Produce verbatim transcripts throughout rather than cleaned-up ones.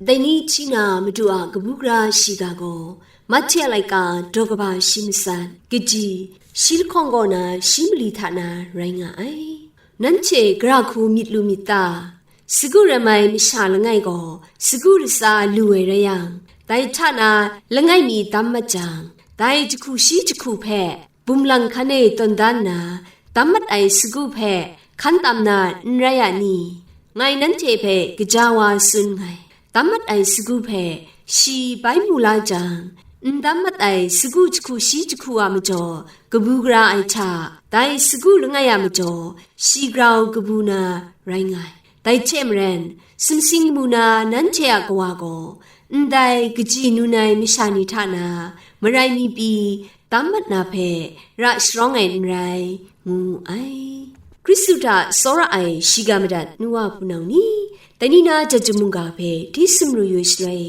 Dai ni hti na Madu a kabu gara shiga gaw, Mahte a laika daw kaba shi matsat, kaji, shi lahkawng kaw na shi mali hta na rai nga ai. Nanhte gara hku myit lu myit ta? Sagu ram ai masha langai gaw sagu latsa lu ai rai yang, dai hta na langai mi dam mat jang, dai jahku shi jahku hpe bum lang hkan e tawn da nna, dam mat ai sagu hpe hkan tam na n rai a ni? Ngai nanhte hpe gaja wa tsun nngai, dam mat ai sagu hpe shi bai mu la jang, n dam mat ai sagu jahku shi jahku a majaw kabu gara ai hta, dai sagu langai a majaw shi grau kabu na rai nga ai. Dai hte maren, sumsing mu na nanhte a Kawa gaw, ndai kaji nun ai masha ni hta na marai mi pyi dam mat na hpe ra sharawng ai n rai, ngu wu ai. Hkristu hta tsawra ai shiga madat nu wa hpunau ni, dai ni na jat jahtum mungga hpe di sumru yu ai shaloi,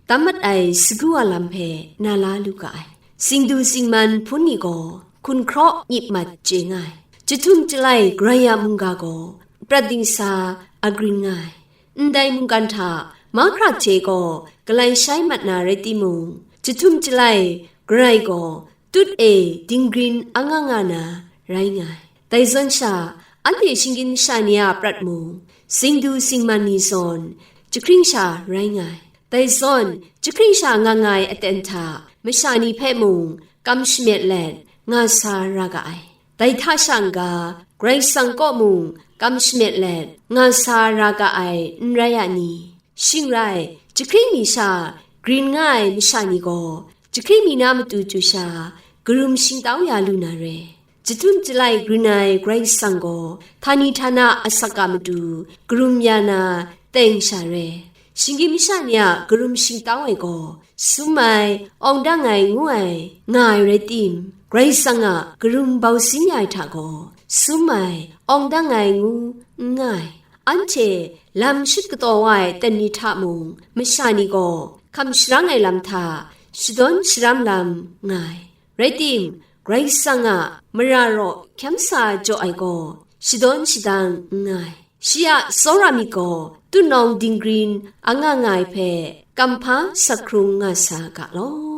dam mat ai sagu a lam hpe na la lu ga ai. Singdu singman hpun ni gaw hkunhkraw nyip mat chye nga ai. Jahtum jalai Grai a mungga gaw prat dingsa agrin nga ai. Ndai mungkan hta mahkra hte gaw galai shai mat na rai timung, jahtum jalai Grai gaw tut e dinggrin anga nga na rai nga ai. Dai zawn sha, anhte shinggyim masha ni a prat mung, singdu singman ni zawn, jahkring sha rai nga ai. Dai zawn, jahkring sha nga nga ai aten hta, masha ni hpe mung kam shamet let nga sa ra ga ai. Dai hta sha n-ga, Karai Kasang kaw mung kam shamet let nga sa ra ga ai, n rai a ni? Shing rai, jahkring mi sha grin nga ai masha ni gaw, jahkring mi na matu chyu sha, karum shingtau ya lu na re. Jahtum jalai grin ai Karai Kasang gaw, htani htana asak a matu karum ya na teng sha re. Shinggyim masha ni a karum shingtau ai gaw, sum ai, awng dang ai ngu ai nga ai rai tim, Karai Kasang a karum bau sin ya ai hta gaw, sum ai, awng dang ai ngu n nga ai. Anhte lam shut kataw wa ai aten ni hta mung, masha ni gaw hkam sharang ai lam hta shadawn sharam lam nga ai. Rai tim, Karai Kasang a mara raw hkyam sa jaw ai gaw shadawn shadang n nga ai. Shi a tsawra myit gaw tutnawng dinggrin anga nga ai hpe kamhpa sak hkrung nga sa ga law.